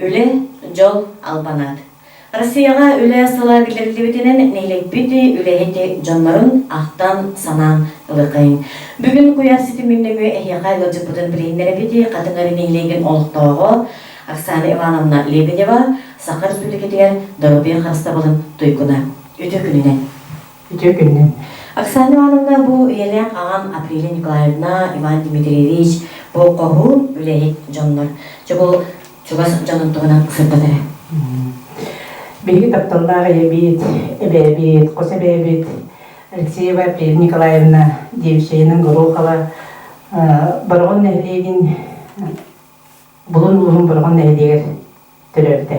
Үлэ, дьол, албан аат. Россияҕа үлэ сыла биллэриллибитинэн нэһилиэкпит үлэһит дьоннорун ахтан, санаан ылыаххайыҥ. Бүгүн куйаар ситимин нөҥүө эһиэхэ ыалдьыппытын билиһиннэрэбит Хатыҥ Арыы нэһилиэгин олохтооҕо Оксана Ивановна Лебедева Саха Республикатыгар доруобуйа харыстабылын туйгуна. Үтүө күнүнэн! Үтүө күнүнэн! Оксана Ивановна бу ийэлээх аҕам Априля Николаевна, Иван Дмитриевич бу хоһуун үлэһит дьоннор. Чэ бу чугас дьонун туһунан сырдат эрэ. Биһиги тапталлаах ийэбит, эбээбит, хос эбээбит Алексеева Апрель Николаевна Девичьяйынан Горохова Бороҕон нэһилиэгин Булун улууһун Бороҕон нэһилиэгэр төрөөбүтэ.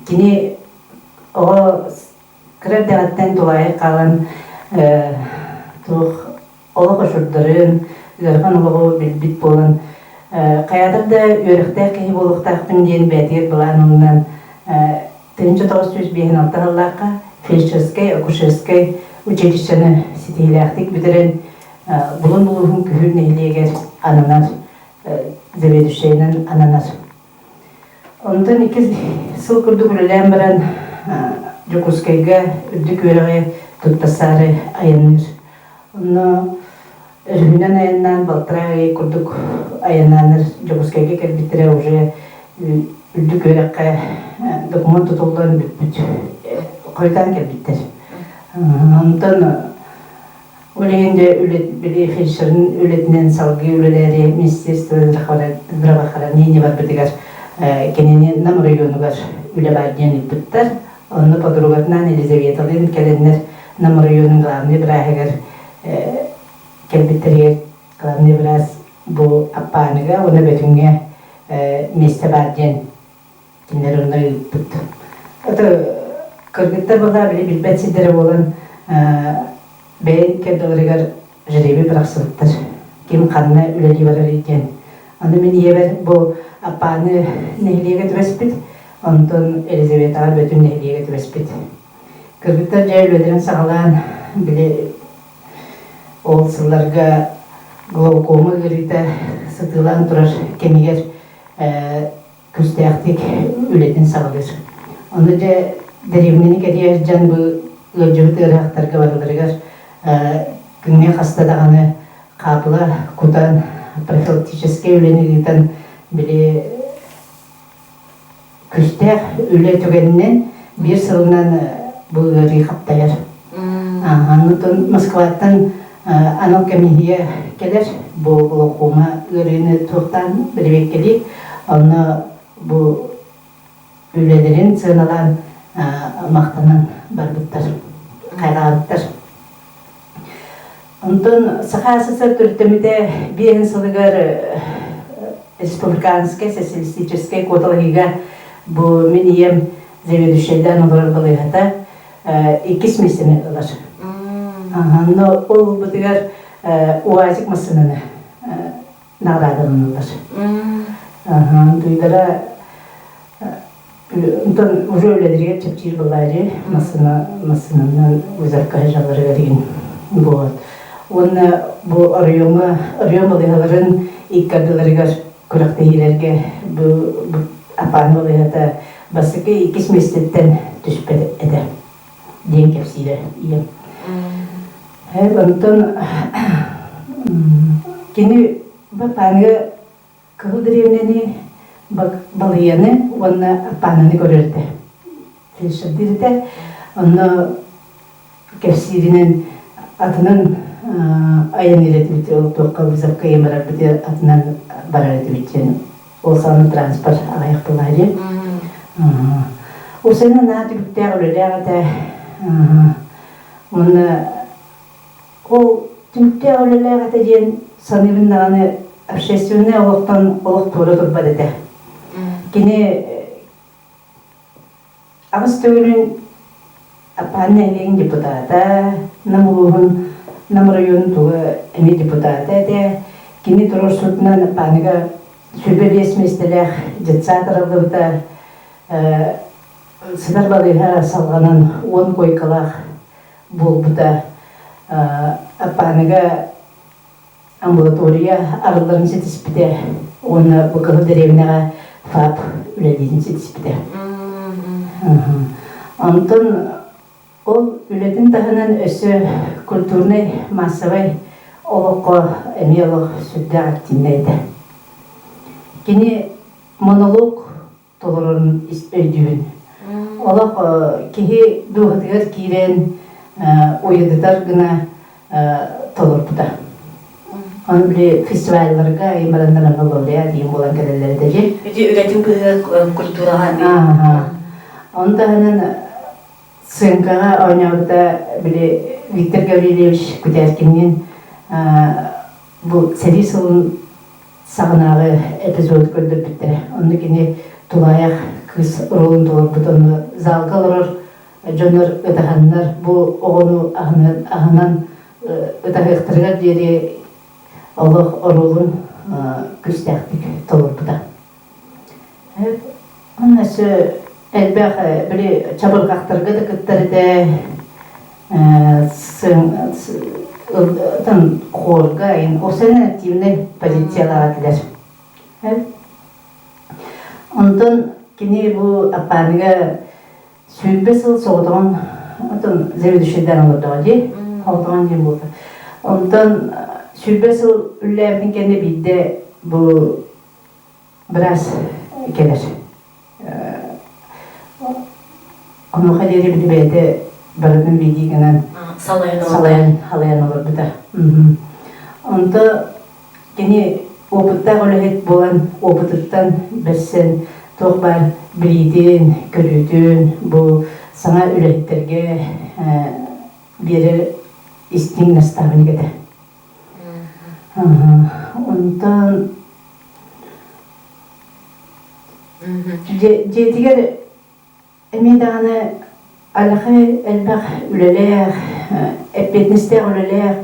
Кини оҕо кыра эрдэҕиттэн тулаайах хаалан туох олох очурдарын, ыарахан олоҕу билбит буолан, хайаатар да үөрэхтээх киһи буолуохтаахпын диэн бэйэтигэр былаан ылынан 1956 сыллаахха фельдшерскэй-акушерскай училищены ситиһиилээхтик бүтэрэн Булун улууһун Күһүр нэһилиэгэр ананар заведующайынан ананар. Онтон икки сыл курдук үлэлээн баран Дьокуускайга үрдүк үөрэҕи туттарсаары айанныыр. Онно өрүһүнэн айаннаан балтараа ый курдук айаннааннар Дьокуускайга кэлбиттэрэ уже үрдүк үөрэххэ докумуон тутуллан бүппүт. Хойутаан кэлбиттэр. Онтон Ол иһин дьэ били фельдшерин үлэтинэн салгыы үлэлээри Министерство здравоохранения барбытыгар кинини Нам оройуонугар үлэ баар диэн ыыппыттар. Онно подругатынаан Елизаветалыын кэлэннэр Нам оройуонун главный бырааһыгар кэлбиттэригэр главный быраас бу Аппааныга уонна Бөтүҥҥэ миэстэ баар диэн Кинилэр онно ыыппыт. Это кыргыттар была били билбэт сирдэрэ буолан бэйэн кэрдэлэригэр жребий бырахсыбыттар. Ким ханна үлэлии барарый диэн. Аны мин ийэбэр бу Аппааны нэһилиэгэ түбэспит, онтон Елизаветаҕа Бөтүн нэһилиэгэ түбэспит. Кыргыттар дьэ үлэлэрин саҕалаан били ол сылларга глаукома ыарыыта сытыылаан турар кэмигэр күүстээхтик үлэтин саҕалыыр. Ону дьэ дэриэбинэни кэрийэ сылдьан бу ыалдьыбыт ыарыһахтарга барыларыгар күҥҥэ хаста даҕаны хаапыла кутан профилактическай үлэни ыытан били күүстээх үлэ түгэнинэн биир сылынан бу ыарыы хаптайар. Онтон Москваттан анал комиссия кэлэр бу глаукома ыарыыны туохтаан бэрэбиэркэлиир. Онно бу үлэлэрин сыаналаан махтанан барбыттар, хайҕаабыттар. Онтон Саха СССР төрүттэммитэ биэһин сылыгар республиканскай социалистическай куоталаһыыга бу мин ийэм заведующайдаан олорор балыыһата иккис миэстэни ылар. Онно ол ылбытыгар УАЗик массыынаны наҕараадаланаллар. Туйдара онтон уже үлэлэригэр чэпчиир былаадьы массыына массыынанан вызовка сылдьалларыгар игин буолат. Уонна бу оройуоҥҥа оройуон балыыһаларын икки ардыларыгар күрэхтэһиилэргэ бу Апаан балыыһата бастакы иккис миэстэттэн түспэт этэ диэн кэпсиирэ ийэм. Онтон кини Апааныга Кыһыл дэриэбинэни, балыйаны уонна Аппаананы көрөр этэ. Фельдшердиир этэ. Онно кэпсииринэн атынан айанныыр этибит, ол туохха вызовка ийэм барарбыт атынан барар этибит диэн. Ол саҕана транспорт аҕыйах буолаа диэн. Усена наһаа түбүктээх үлэлээх этэ. Уонна ол түмүктээх үлэлээх этэ диэн саныыбын даҕаны общественнай олохтон олох туора турбат этэ. Кини аҕыс төгүлүн Аппаан нэһилиэгин депутата, Нам улууһун Нам оройуонун туга эмиэ депутата этэ. Кини туруорсуутунан Аппааныга 25 миэстэлээх детсад арыллыбыта, сытар балыыһа салҕанан 10 куойкалаах буолбута. Аппааныга амбулатория арылларын ситиспитэ уонна бу Кыһыл дэриэбинэҕэ ФАП үлэлиирин ситиспитэ. Онтон ол үлэтин таһынан өссө культурнай массовай олоххо эмиэ олох сүрдээх активнай этэ. Кини монолог толорорун өйдүүбүн. Олох киһи дууһатыгар киирэн уйадытар гына толорбута. Ону били фестивалларга айымараннар аны лауреат диэн буолан кэлэллэр этэ дии. Ити үлэтин быһыга культураҕа Ону таһынан сценкаҕа оонньообута били Виктор Гаврильевич Кутяркинниин бу сэрии сылын саҕанааҕы эпизоду көрдөрбүттэрэ. Онно кини тулаайах кыыс ролун толорбут. Онно залга олорор дьоннор ытаһаннар бу оҕону аһынан ытаһыахтарыгар диэри олох оруолун күүстээхтик толорбута. Онно өссө элбэх били чабырҕахтарга да кыттар этэ, хорга осен активнай позициялаах этилэр. Онтон кини бу Аппааныга 20 сыл соҕотоҕун отон заведующайдаан олордоҕо дии, соҕотоҕун диэн буолта. Онтон 20 сыл үлэлээбитин кэннэ биирдэ бу быраас кэлэр. Онуоха диэри били бэйэтэ барытын биирдии гынан салайан салайан олорбута. Онто кини опыттаах үлэһит буолан опытыттан бэрсэн туох баар билиитин, көрүүтүн бу саҥа үлэһиттэргэ биэрэр истиҥ наставник этэ. Онтон Дьиэтигэр эмиэ даҕаны аллахай элбэх үлэлээх, эппиэтинэстээх үлэлээх,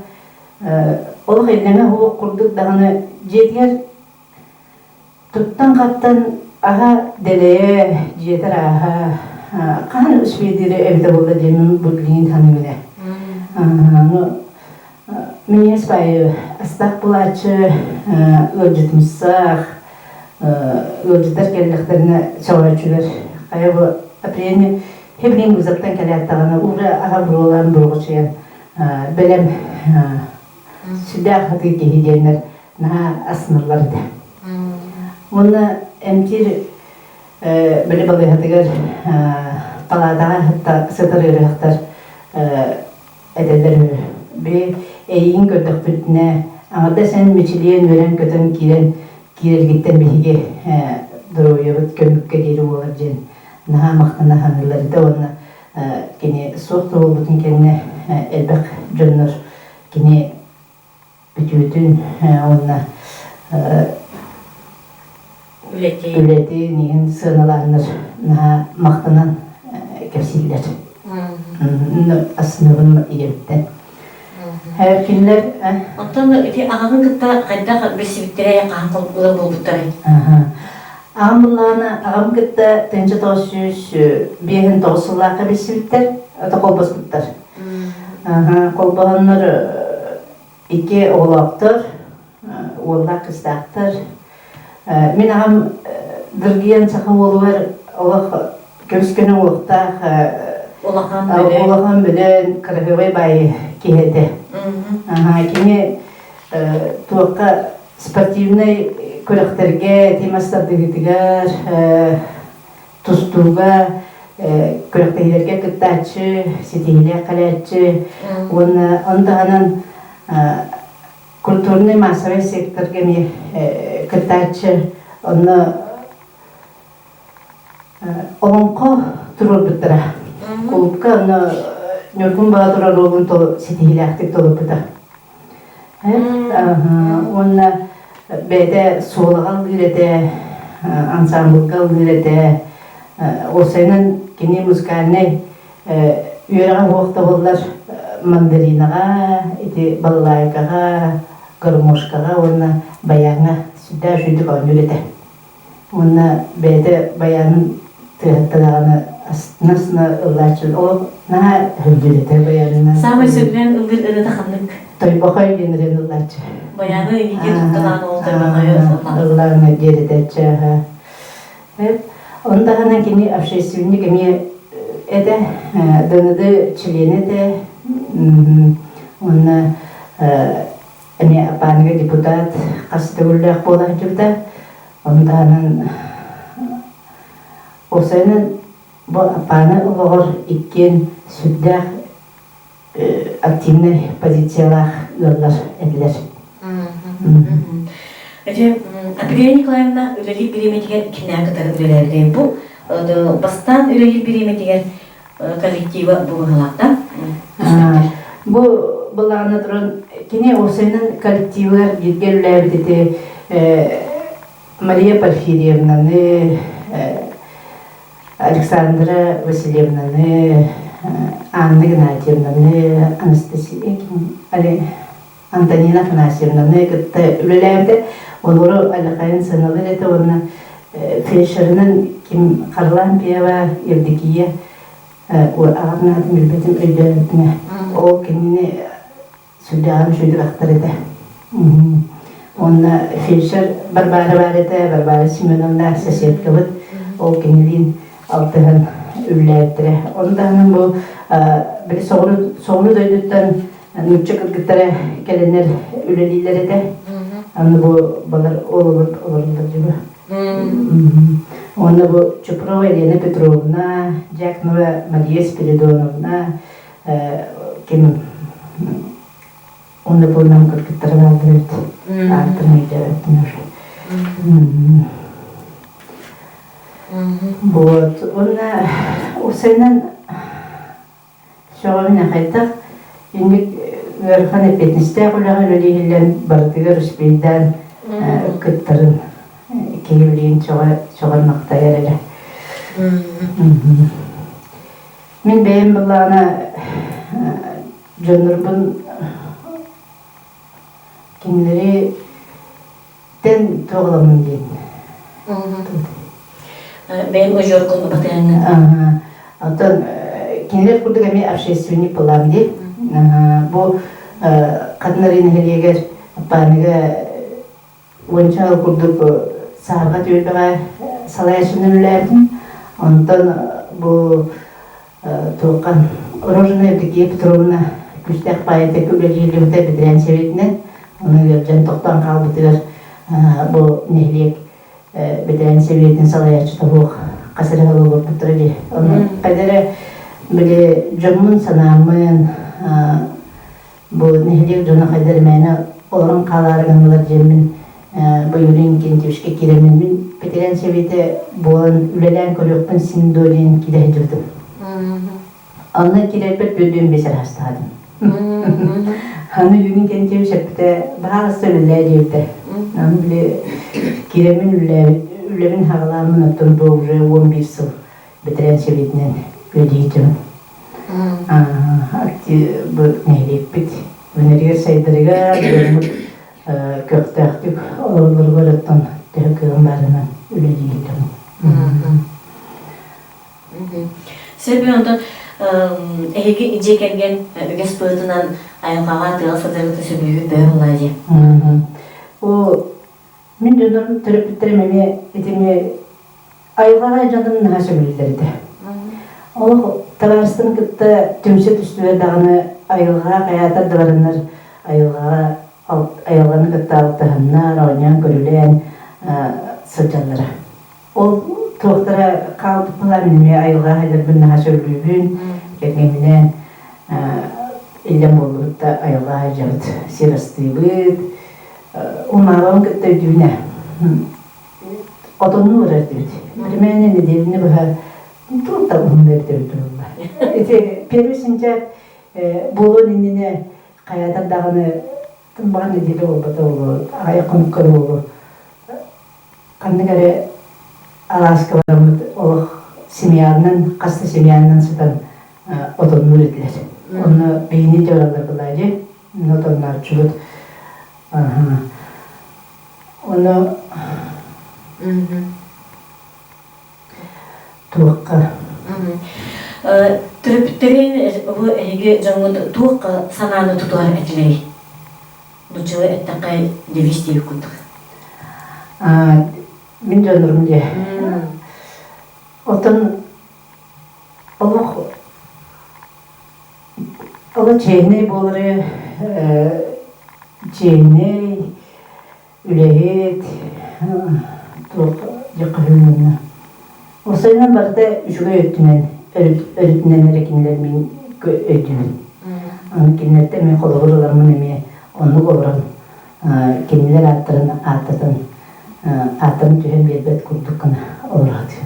олох иллэҥэ суох курдук даҕаны дьиэтигэр туттан-хаптан аһа дэлэйэ, дьиэтэ ырааһа, хаһан успейдиирэ эбитэ буолла диэн бу билигин саныыбын ээ. Минньигэс баайы астаах булааччы, ыалдьытымсах, ыалдьыттар кэллэхтэринэ сөҕөөччүлэр хайа бу апрельне хебрин вызовтан кэлээт даҕаны уже аһа буруолаан буруоҕучуйан бэлэм сүрдээх сатыы киһи диэннэр наһаа астыналлар этэ. Уонна эмтиир били балыыһатыгар палаатаҕа сытар ыарыһахтар этэллэр үһү. Би эйигин көрдөхпүтүнэ, аҥардас эн мичилийэн үөрэн-көтөн киирэн киирэргиттэн биһиги доруобуйабыт көмүккэ диэри буолар диэн наһаа махтана саныыллар этэ уонна кини суох да буолбутун кэннэ элбэх дьоннор кини үтүөтүн уонна үлэтин иһин сыаналааннар наһаа махтанан кэпсииллэр. Астынабын ийэбиттэн. Кинилэр Оттон ити аҕаҕын кытта хайдах билсибиттэрэй, хаһан ыал буолбуттарай? Аҕам былаана аҕам кытта 1959 сыллаахха билсибиттэр, ото холбоспуттар. Холбоһоннор икки оҕолоохтор, уоллаах кыыстаахтар. Мин аҕам Дыргыйан саха уолугар олох көмүскэнэ уохтаах улахан бөлөөн кыраһыабай баайы киһи этэ. Кини туохха спортивнай күрэхтэргэ, тимас тардыһыытыгар, тустууга күрэхтэһиилэргэ кыттааччы, ситиһиилээх кэлээччи уонна ону таһынан культурнай массовай секторга эмиэ кыттааччы. Онно олоҥхо туруорбуттара. Кулуупка онно Ньургун Баатыр оруолун ситиһиилээхтик толорбута. Уонна бэйэтэ суолаҕа ыллыыр этэ, ансаамбылга ыллыыр этэ. Уопсайынан кини музыкальнай үөрэҕэ суох да буоллар мандаринаҕа, ити балалайкаҕа, гармошкаҕа уонна баяҥҥа сүрдээх үчүгэйдик оонньуур этэ. Уонна бэйэтэ баянын тыаһатта даҕаны астына-астына ыллааччы. Ол наһаа өйдүүр этэ баянынан. Саамай сөбүлээн ыллыыр ырыата ханнык? Тойбохой диэн ырыаны ыллааччы. Баяны иһигэ туттан аан ол Тойбохойу ыллаан диэретээччи. Ону таһынан кини общественник эмиэ этэ, ДНД чилиэнэ этэ, уонна эмиэ Аппааныга депутат хас төгүллээх буола сылдьыбыта. Ону таһынан уопсайынан бу Аппааны олоҕор иккиэн сүрдээх активнай позициялаах ыаллар этилэр. Ити Апрелия Николаевна үлэлиир бириэмэтигэр кинээ кытары үлэлээбитэ. Бу бастаан үлэлиир бириэмэтигэр коллектива бу быһалаахта. Бу былаана туран кини уопсайынан коллективыгар бииргэ үлэлээбит ити Мария Порфирьевнаны Александра Васильевнаны, Анна Геннадьевнаны, Анастасия Антонина Афанасьевнаны кытта үлэлээбитэ. Олору Александр сыаналыыр этэ уонна фельдшерынан ким Харлампьева Евдокия аҕатын аатын билбэтим өйдөөбүтүнэ ол кинини сүрдээҕин үчүгэйдик ахтар этэ. Уонна фельдшер Варвара баар этэ, Варвара Семеновна соседкабыт, ол кинилиин алтыһан үлэлээбиттэрэ. Ону таһынан бу били соҕуруу дойдуттан нуучча кыргыттара кэлэннэр үлэлииллэр этэ. Аны бу балар ол олоруллар дьыбы. Уонна бу Чупрова Елена Петровна, Дьяконова Мария Спиридоновна, ким онно буолан кыргыттара бааллар эбит ааттарын өйдөөбөппүн уже вот уонна уопсайынан сөҕөбүн хайдах инник ыарахан эппиэтинэстээх үлэҕэ үлэлииһиллэн барытыгар успейдаан кыттарын киһи билигин сөҕөр махтайар эрэ Мин бэйэм былаана дьоннорбун кинилэри тэн туоҕаламмын диэн. Бэйэм удьуоргун батыһаҥҥын. Оттон кинилэр курдук эмиэ общественник былаан дии. Бу Хатынарыы нэһилиэгэр Аппааныга Уонча сыл курдук саһарҕа түөлбэҕэ салайааччынан үлэлээбитим. Онтон бу туохха Рожина Евдокия Петровна күүстээх баайытык үлэлииллибитэ бэтэрээн сэбиэтинэн. Ону ыалдьан тохтоон хаалбытыгар бу нэһилиэк бэтэрээн сэбиэтин салайааччыта суох хас эрэ сыл олорбуттара дии. Ону хайда эрэ били дьоммун санааммын Бу нэһилиэк дьоно хайдах мээнэ олорон хаалаары гыннылар диэммин бу Юрий Иннокентьевичка киирэммин мин бэтэрээн сэбиэтэ буолан үлэлээн көрүөхпүн син дуо диэн киирэ сылдьыбытым. Онно киирэрбэр түөрдүөн биэс араастаатым. Аны Юрий Иннокентьевич эппитэ, баһаалыста үлэлээ диэбитэ. Аны били киирэммин үлэбин хаҕалааммын оттон бу уже 11 сыл бэтэрээн сэбиэтинэн үлэлиитим. Бу нэһилиэкпит үүнэригэр сайдарыгар дьоммут көхтөөхтүк олороллоругар оттон төһө кыаҕым баарынан үлэлиирим. Сөп онтон эһиги дьиэ кэргэн үгэс быһыытынан айылҕаҕа тыаҕа сылдьаргыта сөбүлүүр бөһө буолаа дии. О мин дьонум төрөппүттэрим эмиэ итини Айылҕаҕа дьонум наһаа сөбүлүүллэр этэ. Олох табаарыстарын кытта түмсэ түстүлэр даҕаны айылҕаҕа хайаатар да бараннар айылҕаҕа айылҕаны кытта алтыһаннар, оонньоон-көрүлээн сылдьаллара. Ол туохтара хаалбыт былаан мин эмиэ айылҕаҕа сылдьарбын наһаа сөбүлүүбүн, кэргэмминээн иллэҥ буоллубут да айылҕаҕа сылдьабыт, сир астыыбыт, умаабабын кытта өйдүүбүн ээ. Отоннуу барар этибит. Примерно нэдиэлэни быһа туох да уһун эбитэ турулла. Ити первый сентябрь буолуон иннинэ хайаатар даҕаны баҕар нэдиэлэ буолбата буолуо, аҕыйах хонукка да буолуо. Ханнык эрэ алааска бараммыт олох семьянан, хас да семьянан сытан отоннуур этилэр. Онно биһини дьараллар былаадьы, отоннооччубут. Ону туохха Төрөппүттэрин бу эһиги дьоҥҥут туох санааны тутуһар этилэрий? Нуччалыы эттэххэ девиз диэбит курдук. Мин дьоннорум дии. Оттон олох олох чиэһинэй буолары чиэһинэй үлэһит туох дьаххаһыыланна. Уопсайынан барыта үчүгэй өттүнэн өрүтүнэн эрэ кинилэр мин өйдүүбүн. Аны кинилэртэн мин холобур ыламмын эмиэ оннук олорон кинилэр ааттарын ааттатан ааттарын түһэн биэрбэт курдук гына олоротун.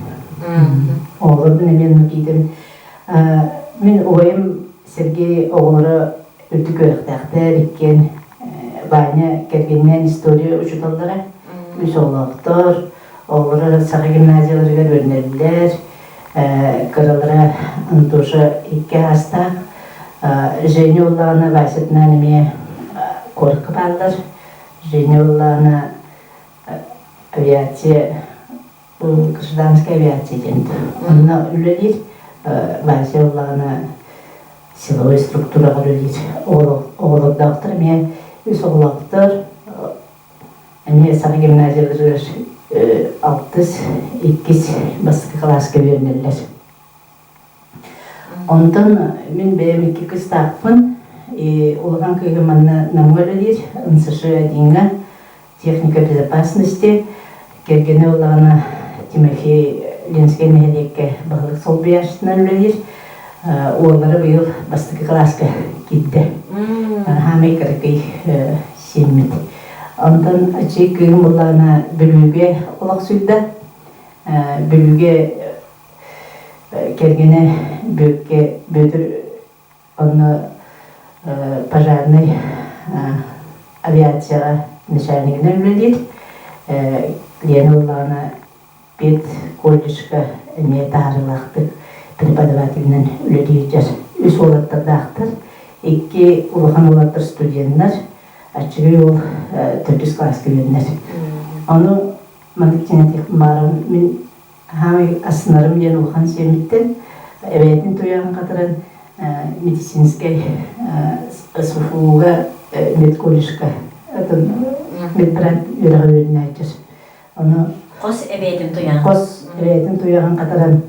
Оҕолорбун эмиэ оннук иитэбин. Мин убайым Сергей оҕолоро үрдүк үөрэхтээхтэр иккиэн Ваня кэргэнинээн история учууталлара, үс оҕолоохтор, оҕолоро саха гимназияларыгар үөрэнэллэр, кыралара Антоша икки аастаах, Женя буоллаҕына Васятынаан эмиэ куоракка бааллар. Женя буоллаҕына авиация гражданская авиация диэн онно үлэлиир Вася буоллаҕына силовой структураҕа үлэлиир оҕолордоохтор эмиэ үс оҕолоохтор эмиэ саха гимназияларыгар алтыс иккис бастакы кылааска үөрэнэллэр Онтон мин бэйэм икки кыыстаахпын. Улахан кыыһым манна Намҥа үлэлиир, НСШ-1-ҥа техника безопасности. Кэргэнэ буоллаҕына Тимофей Ленскэй нэһилиэккэ баһылык солбуйааччытынан үлэлиир. Уоллара быйыл бастакы кылааска киирдэ. Хаамай кыракый сиэммит. Онтон аччык кыыһым буоллаҕына Бүлүүгэ олохсуйда. Бүлүүгэ Кэргэнэ Бүөккэ Бүөтүр онно пожарнай авиацияҕа начальнигынан үлэлиир. Лена ыллаҕына пед колледжка эмиэ таһаарыылаахтык преподавателинэн үлэлии сылдьар. Үс уолаттардаахтар. Икки улахан уолаттар студеннар, аччыгый уол төрдүс кылааска үөрэнэр. Ону маннык диэн баарым мин Хаамай астынарым диэн улахан сиэммиттэн эбээтин туйаҕын хатаран медицинскэй СФУ-га медколледжка медбрат үөрэҕи үөрэнээччи. Ону хос эбээтин туйаҕын хос эбээтин туйаҕын хатаран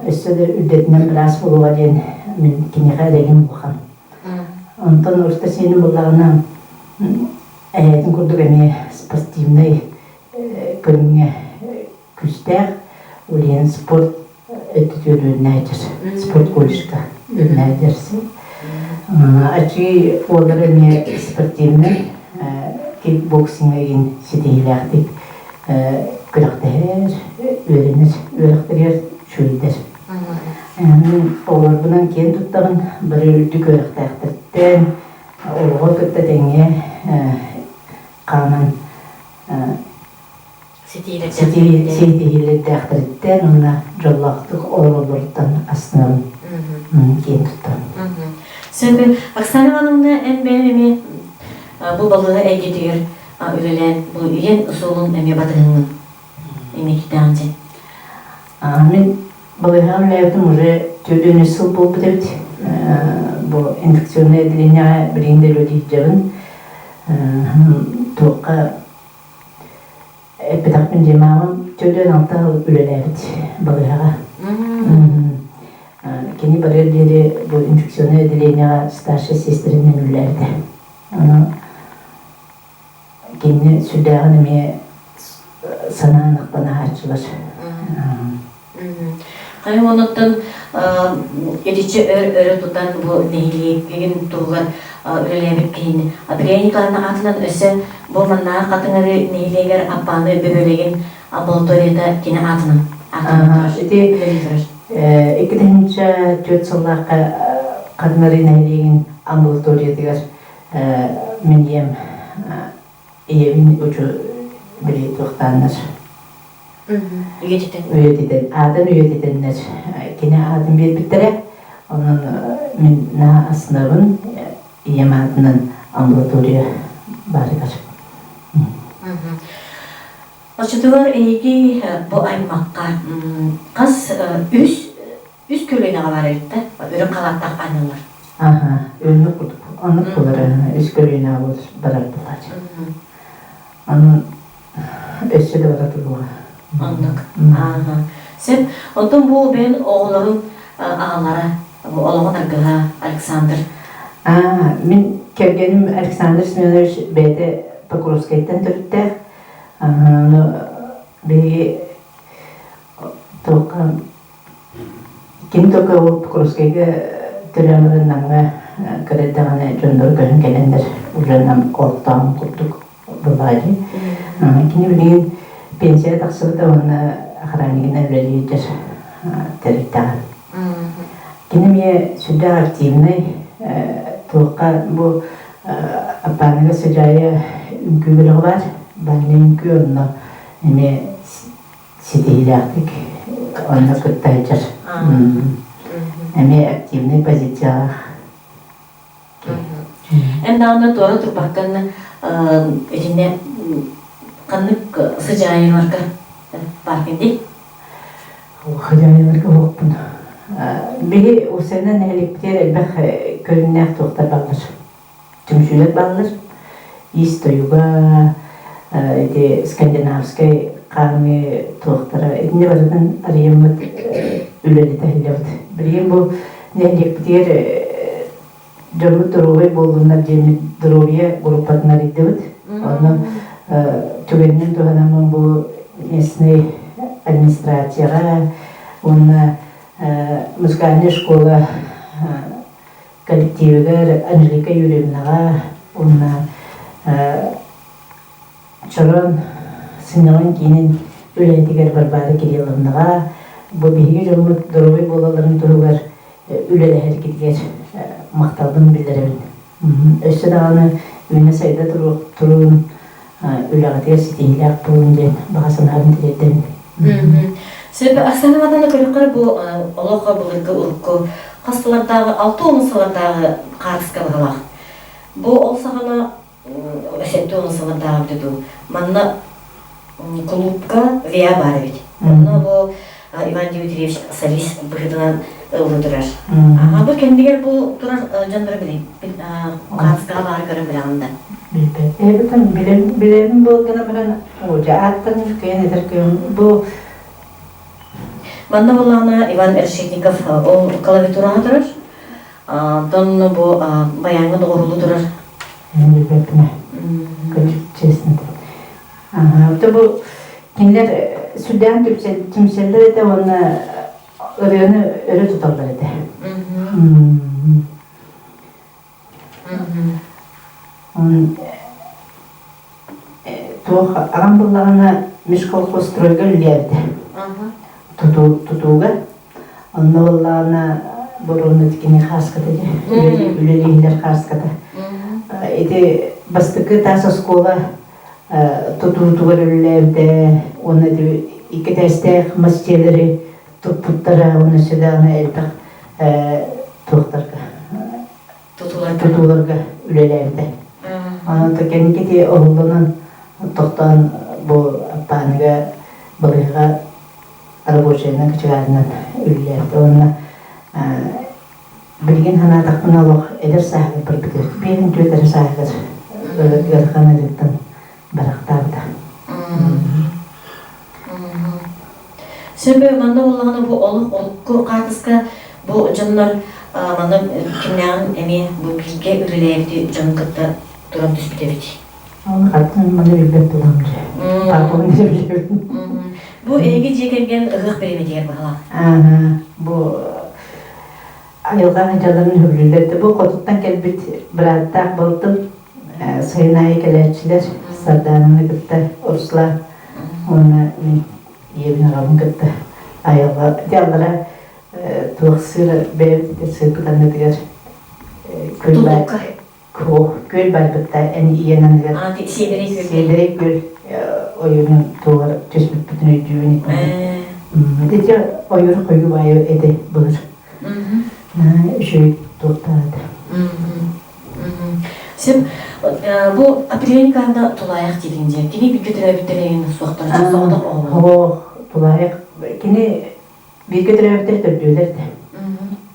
өссө да үрдэтинэн быраас буолуоҕа диэн мин киниэхэ эрэгим улахан. Онтон орто сиэним буоллаҕына эһээтин курдук эмиэ спортивнай көрүҥҥэ күүстээх Ульян спорт өттүтүөрүнээдьэр спорт колледжка үөрэнээдьэрсин Ачи уоллара эмиэ спортивный кикбоксинга игин ситиһиилээхтик күрэхтэһэр, үөрэнэр, үөрэхтэригэр үчүгэйдэр. Мин оҕолорбунан киэн туттабын, бары үрдүк үөрэхтээхтэртэн, олоҕу кытта тэҥҥэ хааман ситиһиилэрдээхтэриттэн уонна дьоллоохтук олороллоруттан астынабын киэн туттабын. Сөп. Оксана Ивановна, эн бэйэҥ эмиэ бу балыыһа эйгэтигэр үлэлээн бу ийэн суолун эмиэ батыһыҥҥын инникитээҕин дьэ. Мин балыыһаҕа үлэлээбитим уже 43 сыл буолбут эбит. Бу инфекционнай отделениеҕа билигин да үлэлии сылдьабын. Туохха эппэтэхпин дии маамам 46 сыл үлэлээбит балыыһаҕа. Кини барыар диэри бу инфекционнай отделениеҕа старшай сестринэн үлэлээбитэ. Ону Кинини сүрдээҕин эмиэ санаан ахтан аһааччылар. Хайа онуттан итиччэ өр өрө тутан бу нэһилиэккигин туһугар үлэлээбит киһини Андрея Николаевна аатынан өссө бу маннааҕы Хатыҥыры нэһилиэгэр Аппааны бөһүөлэгин амбулаторията кини аатынан аатынан Ити 2004 сыллаахха Хатыҥыры нэһилиэгин амбулаториятыгар Мин ийэм ийэбин учу били туохтааннар үйэтитэн үйэтитэн аатын үйэтитэннэр кини аатын биэрбиттэрэ онон мин наһаа астынабын ийэм аатынан амбулатория баарыгар Оччотугар эһиги бу аймахха хас үс үс көлүөнэҕэ баар эбит да үрүҥ халааттаах аанньаллар. Аха, оннук курдук. Оннук буолар үс көлүөнэҕэ барар буолааччы. Онон өссө да бара туруоҕа. Оннук. Ааха. Сөп. Онтон бу бэйэн оҕолорун аҕалара, олоҕун аргыһа Александр. Аа, мин кэргэним Александр Семенович бэйэтэ Покровскайтан төрүттээх. Ону биһиги туохха кини только ол Покровскайга төрөөн баран Намҥа кыра эрдэҕинэ дьонноро көһөн кэлэннэр уже нам олохтоон курдук буоллаҕа дии. Кини билигин пенсияҕа тахсыбыта уонна охраннигынан үлэлиир тэрилтэҕэ. Кини эмиэ сүрдээх активнай, туохха бу Аппааныга Сыдьаайа үҥкүү бөлөҕө баар, бальнай үҥкүү онно эмиэ ситиһиилээхтик онно кытта сылдьар. Эмиэ активнай позициялаах. Эн даҕаны туора турбаккын итиннэ ханнык сыдьаайыларга бааргын дии? Хадьаайыларга уһукпун. Биһи Усена нэһилиэкпитигэр элбэх көрүҥнээх туохтар бааллар. Түмсүүлэр бааллар. Ис тойуга, ити скандинавскай хаамыы туохтара итиннэ барытын арыйаммыт үлэлэтэ сылдьабыт. Билигин бу нэһилиэкпитигэр дьоммут доруобай буоллуннар диэммит доруобуйа группатын арыйдыбыт. Онно түгэнинэн туһанаммын бу местный администрацияҕа уонна музыкальная школа коллективыгар Анжелика Юрьевнаҕа уонна Чорон сынньалаҥ киинин үлэһитигэр Варвара Кирилловнаҕа бу биһиги дьоммут доруобай буолалларын туһугар үлэлэһэргитигэр махталбын биллэрэбин. Өссө даҕаны үүнэ-сайда туруун, үлэҕитигэр ситиһиилээх буолун диэн баҕа санаабын тириэрдэбин. Сөп, Оксана Ивановна көрөххө бу олох былыргы урукку хас сыллардааҕы, 60 сыллардааҕы хаартыска быһалаах. Бу ол саҕана 70 сыллардааҕы эбитэ дуу. Манна кулуупка ВИА баар эбит. Онно бу Иван Дмитриевич солист быһыытынан ыллыы турар. Аха, бу кэннигэр бу турар дьоннору билин хаартыскаҕа баары көрөн билэҕин да? Билбэт. Эбэтэн билэбин буолгана баран дьэ ааттан кыйан этэр кыйын бу Манна буоллаҕына Иван Решетников ол клавиатураҕа турар. Онтон бу баяҥҥа доҕуһулуу турар. Мен билбэппин честно. Ага, бу кинилэр сүрдээх түмсэллэр этэ уонна ырыаны өрө туталлар этэ. Туох аҕам буллаҕына межколхозстройга үлэлээбитэ. Тутууга. Онно буоллаҕына боруонна кини хааската дии, үлэлииллэр хааската. Ити бастакы таас оскуола тутуутугар үлэлээбитэ уонна ити икки этээстээх мас дьиэлэри туппуттара уонна өссө даҕаны элбэх туохтарга тутууларга үлэлээбитэ. Онон кэнники ити оһоллонон тохтоон бу Аппааныга балыыһаҕа рабочайынан кочегарынан үлэлээбитэ уонна билигин санаатахпына олох эдэр сааһыгар барбыта 54 эрэ сааһыгар ыарахан ыарыыттан барахтаабыта. Сөп манна буоллаҕына бу олох олукку хаартыска бу дьоннор манна кимнээҕин эмиэ бу бииргэ үлэлээбит дьон кытта туран түспүт эбит. Хаттан маны билбэт буолам дьэ. Папабын эрэ билэбин. Бу эһиги дьиэ кэргэн ыһыах бириэмэтигэр баһылаах. Бу айылҕа дьаларын сөбүлүүллэр. Бу хотуттан кэлбит бырааттаах балтым сайын аайы кэлээччилэр Сардаананы кытта Руслан уонна мин ийэбин аҕабын кытта айылҕа ити аллара туох сыыр бэйэбит сыырбыт аннытыгар күөл баар күөл барбытта эн ийэн аныгар сиэдэрэй күөл ойуунун туолар түспүппүтүн өйдүүбүн ити ойуур хойуу баайы этэ былыр үчүгэй туохтаата Сөп. Бу Апрель тулаайах диэтиҥ дии. Кини бииргэ төрөөбүттэр суохтар соҕотох оҕолор. Тулаайах. Кини бииргэ төрөөбүттэр төрдүөлэр этэ.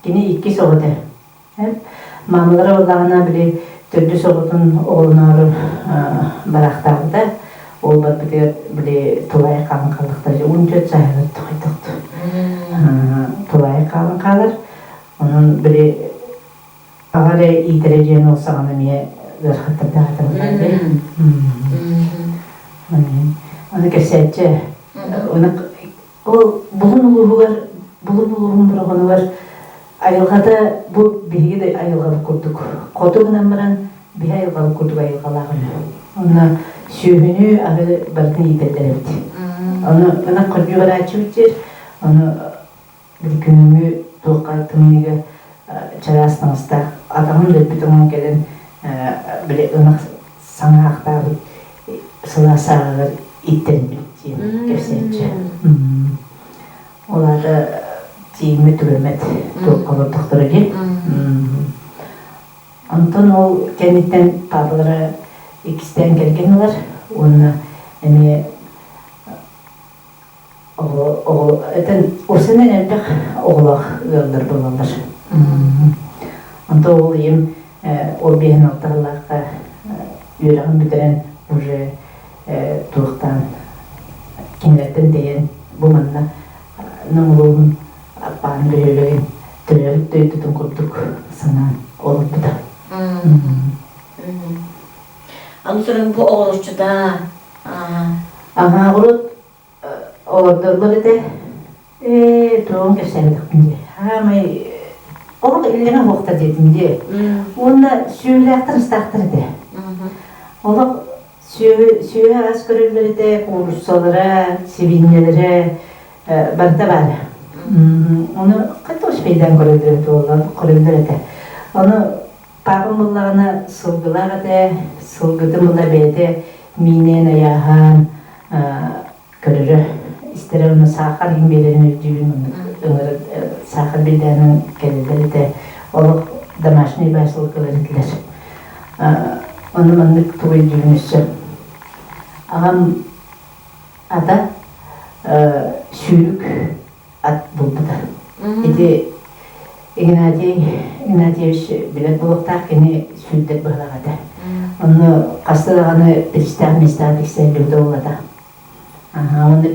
Кини иккис оҕо этэ. Маамалара буоллаҕына били төрдүс оҕотун оҕолоноору бараахтаабыта. Ол барбытыгар били тулаайах хаалан хааллахтара. 14 сааһыгар тоҕойдохту. тулаайах хаалан хаалар. Онон били аҕа эрэ иитэрэ диэн ол саҕана эмиэ ыарахаттардаах этэ буоллар. Аны кэпсээччи Оны ол Булун улууһугар Булун улууһун Бороҕонугар айылҕата бу биһиги да айылҕабыт курдук хоту гынан баран биһи айылҕабыт курдук айылҕалаах үһү. Онно сүөһүнү аһы барытын иитэллэр эбит. Ону ынах көрдүү барааччыбыт диир. Ону били күһүҥҥү туохха тымныыга чараас таҥастаах атаҕын өлбүт оҥон кэлэн били ынах саҥа ахтаабыт сылаас сааҕыгар иттэрбит диэн кэпсээччи. Ол аата тиийиммит түгэммэт туохха олордохторо дии. Онтон ол кэнниттэн паапалара иккистээн кэргэн ылар уонна эмиэ оҕо этэн урсунан элбэх оҕолоох ыаллар буолаллар. Онтон ол ийэм ол биэһин алта сыллаахха үөрэҕин бүтэрэн уже туохтаан кинилэртэн тэйэн бу манна Нам улууһун Аппааны бөһүөлэгин төрөөбүт дойдутун курдук санаан олорбута. Аны туран бу оҕуруччута Аҕаа урут олордоллор этэ. Ээ, туоҕун кэпсээбэтэхпин дии. Хаамай олох иллэҥэ суохтар диэтим дии. Уонна сүөһүлээхтэр ыстаахтар этэ. Олох сүөһү сүөһү ас көрөллөр этэ, кууруссалара, сибиинньэлэрэ барыта баара. Ону хата успейдаан көрөллөр этэ буолла, көрөллөр этэ. Ону Паапам буллаҕына сылгылаах этэ, сылгытын була бэйэтэ миинээн айааһаан көрөрө, истэрэ уонна саахар иһин биэрэрин өйдүүбүн оннук ыҥырар саахар биэрдээнин кэлэллэр этэ. Олох домашний баар сылгылар этилэр. Ону маннык тугу өйдүүбүн өссө. Аҕам ата сүүрүк ат булбута. Ити Игнатий Игнатьевич билэр буолуохтаах кини сүүрдэр быһылаах этэ. Онно хаста даҕаны биристээх миэстэҕэ тиксэриллибитэ буоллата. Аха, уонна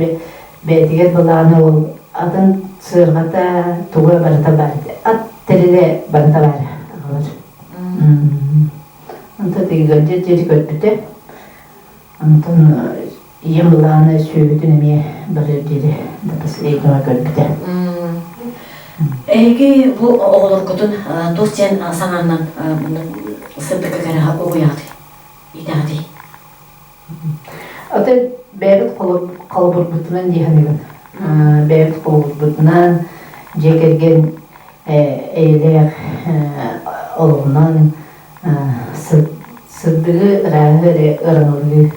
бэйэтигэр былааны ол атын сыарҕата туга барыта баар этэ. Ат тэрилэ барыта баар аҕалар. Онто тыгыгырдьа диэри көрбүтэ. Онтон ийэм былаана сүөһүтүн эмиэ барыар диэри до последнего көрбүтэ. Эһиги бу оҕолоргутун туох диэн саҥанан сырдыкка кэрэҕэ угуйаҕытый, иитэҕитий? Аты бэйэбит холобурбутунан дии саныыбын. Бэйэбит холобурбутунан дьиэ кэргэн эйэлээх олоҕунан Сырдыгы, ырааһы эрэ ыраҥалыы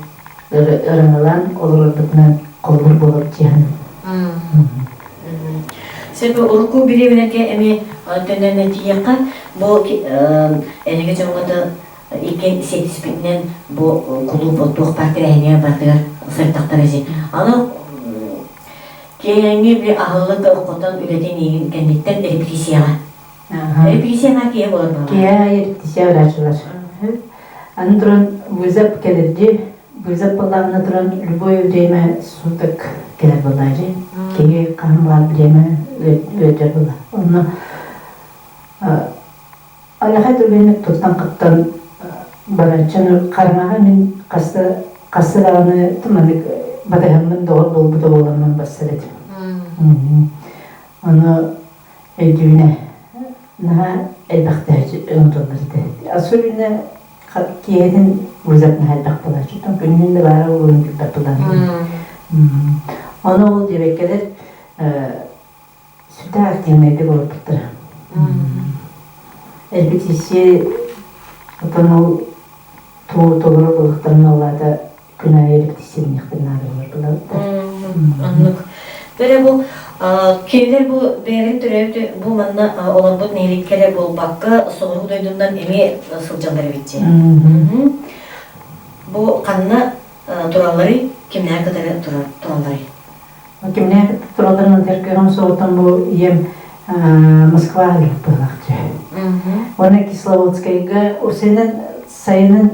ыраҥалаан олорорбутунан холобур буолар дьиһэн. Сөп урукку бириэмэлэргэ эмиэ төннөн тиийиэххэ бу эһиги дьоҥҥо икки сиэттиспитинэн бу кулууп туох баар тэрээһиҥҥэ барытыгар сырыттахтара дии. Аны киэһээҥҥи били аһыллык хотон үлэтин иигин кэнниттэн репетицияҕа Репетицияна киһи буолар баҕар. Киһи репетиция барааччылар. Аны туран вызов кэлэрди, вызов буоллаҕына туран любое время суток кэлэр буоллаачы. Киһи хаһан баар время ыалдьар буолла. Онно Алаха түргэнник туттан-хаптан барааччыны хараҥаҕа мин хаста хаста даҕаны маннык батыһаммын доҕор буолбута буоламмын бассар этим. Ону Өйдүүнэ наһаа элбэхтэ оҥотоллор этэ. Особенно киэһэтин вызов наһаа элбэх буолааччы. Оттон күнүһүн да баара буолуон билбэт буолааччы. Ону ол диэбэккэлэр сүрдээх активнайдык олорбуттара. Репетиция оттон ол толору былыктарын ол аата күн аайы репетицияланыахтарын наада буолар Оннук. Бэрэ бу кинилэр бу бэйэлэрин төрөөбүт бу манна олорбут нэһилиэккэ эрэ буолбакка соҕуруу дойдунан эмиэ сылдьаллар эбит дии. Бу ханна туралларый, кимнээх кытары туралларый? Кимнээх кытта туралларын ытар кыаҕым суоҕуттан бу ийэм Москваҕа быһылаах дьэ. Уонна Кисловодскайга усенан сайынын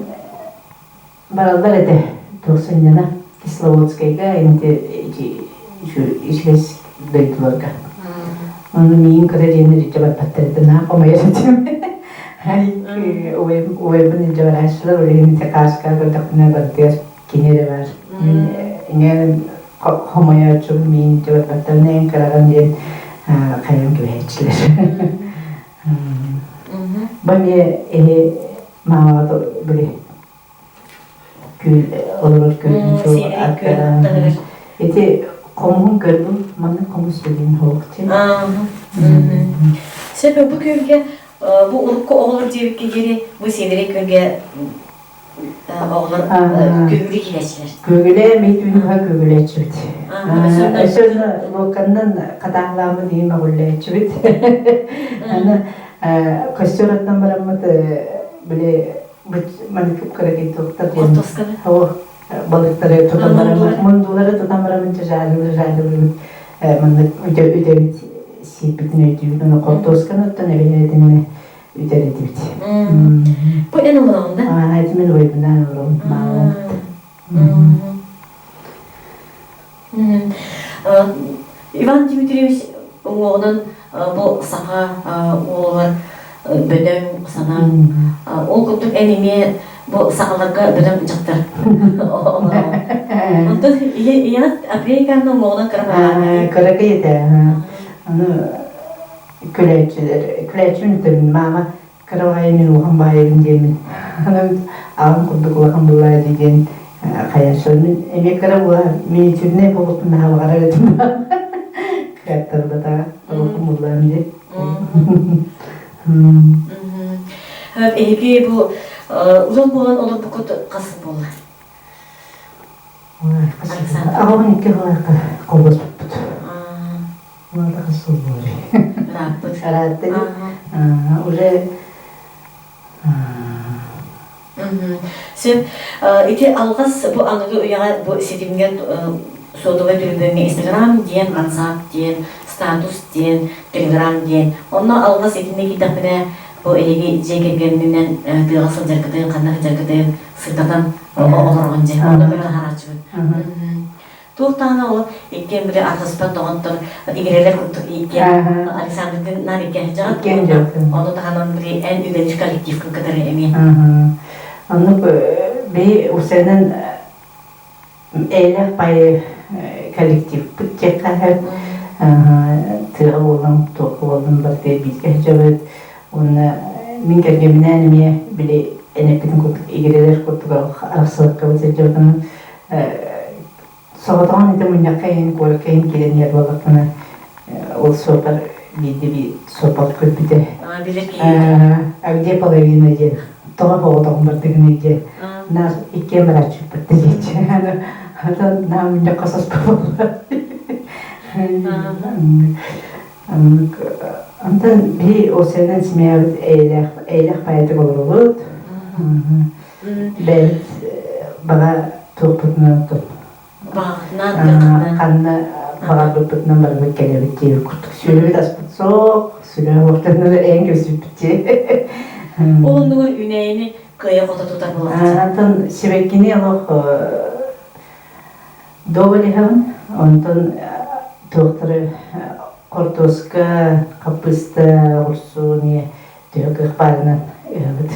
Бараллар этэ, туох сынньана Кисловодскайга ити ичигэс дойдуларга. Ону миигин кыра диэн илдьэ барбаттар этэ, наһаа хомойор этим. Убайбын илдьэ барааччылар, ол иһин ити хааскаҕа көрдөхпүнэ барытыгар кини эрэ баар. Мин иҥэн хомойооччубун миигин илдьэ барбаттар, эн кыраҕын диэн хайан кэбиһээччилэр. Бу эмиэ эһи маамаҕа били күөл олорор күөлүн суол аттара. Ити хомуһун көрдүм, маннык хомус билин суох Сөп бу күөлгэ бу урукку оҕолор диэбиккэ диэри бу Сиэдэрэй күөлгэ оҕолор күөгүлүү киирээччилэр. Күөгүлээ мин түүнүһэ күөгүлээччибит. Өссө луокканнан хатааһылааммыт иһин мөҕүллээччибит. Аны костер оттон бараммыт били маннык кыракый туохтар диэн балыктары тутан бараммыт мундулары тутан бараммыт жаарылыы жаарылыыбыт маннык үтэбит сииппитин өйдүүбүт уонна хортуосканы оттон эбэһээтиннэ үтэр этибит. Бу эн олороҕун да? Аа, ити мин убайбынаан олоробун, маамам. Иван Дмитриевич уҥуоҕунан бу саха уолугар бөдөҥ санаан ол курдук эн эмиэ бу сахаларга бөдөҥ дьахтар Онтон ийэҕит Апрейканна уҥуоҕунан кыра Кыракый этэ. Аны күлээччилэр күлээччибин үтэбин маама кыра баҕайы мин улахан баайыбын диэммин анан аҕам курдук улахан буллаа дии диэн хайааччылар мин эмиэ кыра буола миниатюрнай буолуохпун наһаа баҕарар этим кыаттарбатаҕа улахан буллаам дии Эһиги бу ыал буолан олорбуккут хас буолла? Аҕабын икки сылаахха холбоспуппут. Ырааппыт. Ыраатта Уже Сөп. Ити алҕас бу аныгы үйэҕэ бу ситимҥэ сотовай төлөпүөҥҥэ Инстаграм диэн, WhatsApp диэн, статус диэн, Телеграм диэн. Онно алҕас итиннэ киирдэхпинэ бу эһиги дьиэ кэргэнинэн тыаҕа сылдьаргытын, ханна сылдьаргытын сырдатан олороҕун дьэ. Онно көрөн аһарааччыбын. Туох даҕаны ол иккиэн били арҕыспат доҕоттор игирэлэр курдук иккиэн Александрдыын наар иккиэн сылдьаҕыт ону таһынан били эн үлэлиир коллективкын кытары эмиэ. Оннук би усенан эйлэх пай коллективпыт диэххэ тыа буолан туохха буоллун барытыгар бииргэ сылдьабыт уонна мин кэргэминээн эмиэ били эн эппитин курдук игирэлэр курдук арахсыбаккабыт сылдьабытын Соҕотоҕун ити мунньахха иһин куоракка иһин киирэн иһэр буоллахпына ол суопар биирдэ биир суопар көрбүтэ. Билэр киһи. А где половина диэн тоҕо соҕотоҕун бардыгыный диэн нас иккиэн барааччыппыт диэччи. Аны наа мунньахха соспо буолла. Онтон биһи осеннан семьябыт эйэлээх эйэлээх баайдык олоробут. Бэйэбит баҕа туохпутунан Баҕатынан ханна баҕарбыппытынан барыбыт кэлэбит диэбит курдук. Сүрүбүт аспыт суох, сүрэ уохтанна эйэн көрсүппүт дии. Ол оннугар үнэйини кыайа-хото тутар буолааччы. Онтон сибэккини олох доволиһабын. Онтон туохтары хортуоска, хаппыыста, оҕурсу эмиэ төһө кыах баарынан ыһабыт.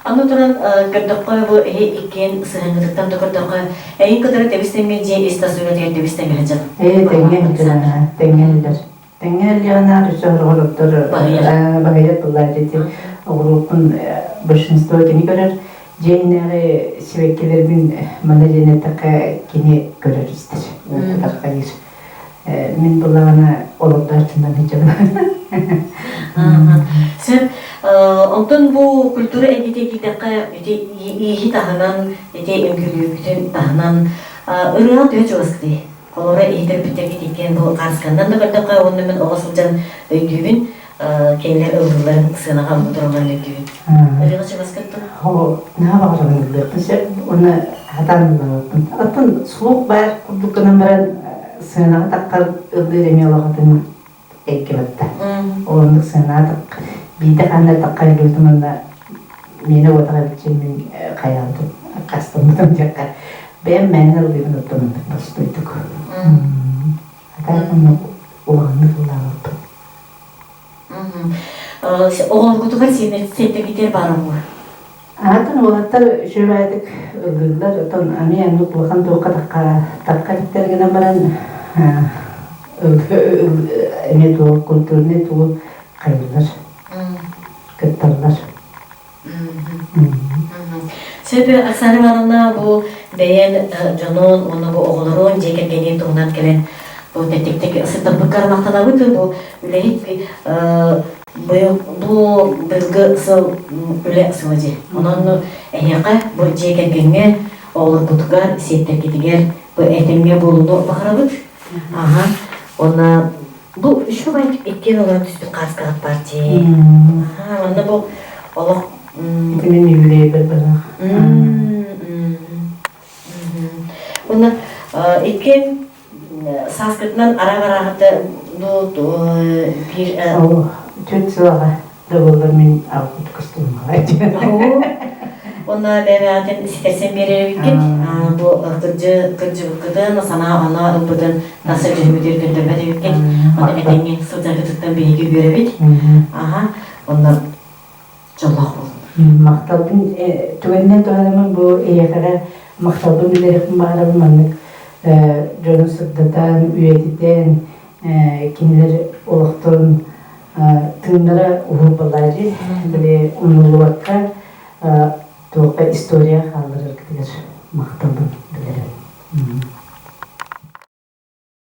Аны туран көрдөххө бу эһи иккиэн сыһыаҥҥытыттан да көрдөххө эйин кытары тэбис-тэҥҥэ дьиэ ис-тас үлэтигэр тэбис-тэҥҥэ сылдьар. Ээ тэҥҥэ сылдьар тэҥҥэ сылдьар. Тэҥҥэ сылдьаҕына өссө сороҕор оттор баһыйар буоллаа дии оҕуруоппун большинство кини көрөр. Дьиэ иһинээҕи сибэккилэрбин манна диэн эттэххэ кини көрөр истэр, тутар-хайыыр. Мин буллаҕына олордооччунан сылдьабын. Сөп. Онтон бу культура эйгэтэ киирдэххэ ити ииһи таһынан, ити үҥкүүлүүргүтүн таһынан ырыаҕа төһө чугаскытый? Холобура иһитэрбиттэргит иккиэн бу хаасканнан да көрдөххө уонна мин оҕо сылдьан өйдүүбүн, кинилэр ыллыылларын сыанаҕа ылбыт туралларын өйдүүбүн. Ырыаҕа чугаскыт дуо? Наһаа баҕарабын ыллыахпын сөп уонна хатаан ыллаабаппын. Оттон слух баар курдук гынан баран сыанаҕа таххар ыллыыр эмиэ олоҕотун эйгэ батта. Оннук сыанаҕа биирдэ хааннар таххар ыллыыртым уонна миэнэ уотаҕа эбитчи мин хайаабытым аккаастаммытым диэххэ бэйэм мээнэ ыллыыбын оттон оннук боростуойдук. Хатаан оннук улаханнык ыллаабаппын. Оҕолоргутугар сиэннэргитигэр баар оҥор. Аатын уолаттар үчүгэйдик ыллыыллар, оттон эмиэ оннук улахан туохха тахха иликтэр гынан баран эмиэ туох культурнай тугу хайыыллар, кытталлар. Сөп, Оксана Ивановна, бу бэйэн дьонун уонна бу оҕолорун дьиэ кэргэнин туһунан кэлэн бу тэттиктик сырдаппыккар махтанабыт. Бу үлэһит бу быйылгы сыл үлэ сыла дьиэ. Онон эһиэхэ бу дьиэ кэргэҥҥэ оҕолоргутугар, сиэттэргитигэр бу этэҥҥэ буолууну баҕарабыт. Аха. Уонна Бу үчүгэй иккиэн олорон түспүт хааскаҕыт баар дии. Аха, манна бу олох Ити мин юбилейбэр быһах. Уонна иккиэн сааскытынан араа-барааҕыта бу биир Түөрт сылаҕа да буоллар мин албыт костюммаҕа Уонна бэйэбэҕитин ситэрсэн биэрэр эбиккит. Бу кырдьы кырдьыбыккытын, санаа-оноо ылбытын тахса дьүһүмүтүгэр көрдөрбөт эбиккит. Онно этэҥҥэ сылдьаргытыттан биһиги үөрэбит. Аха, онно дьоллоох буолун. Махталбын түгэнинэн туһанаммын бу эйиэхэҕэ махталбын билэриэхпин баҕарабын маннык дьону сырдатан, үйэтитэн, кинилэр олохторун тыыннара уһуур балаадьы били умнуллубакка туохха история хааллараргытыгар махталбын билэрим.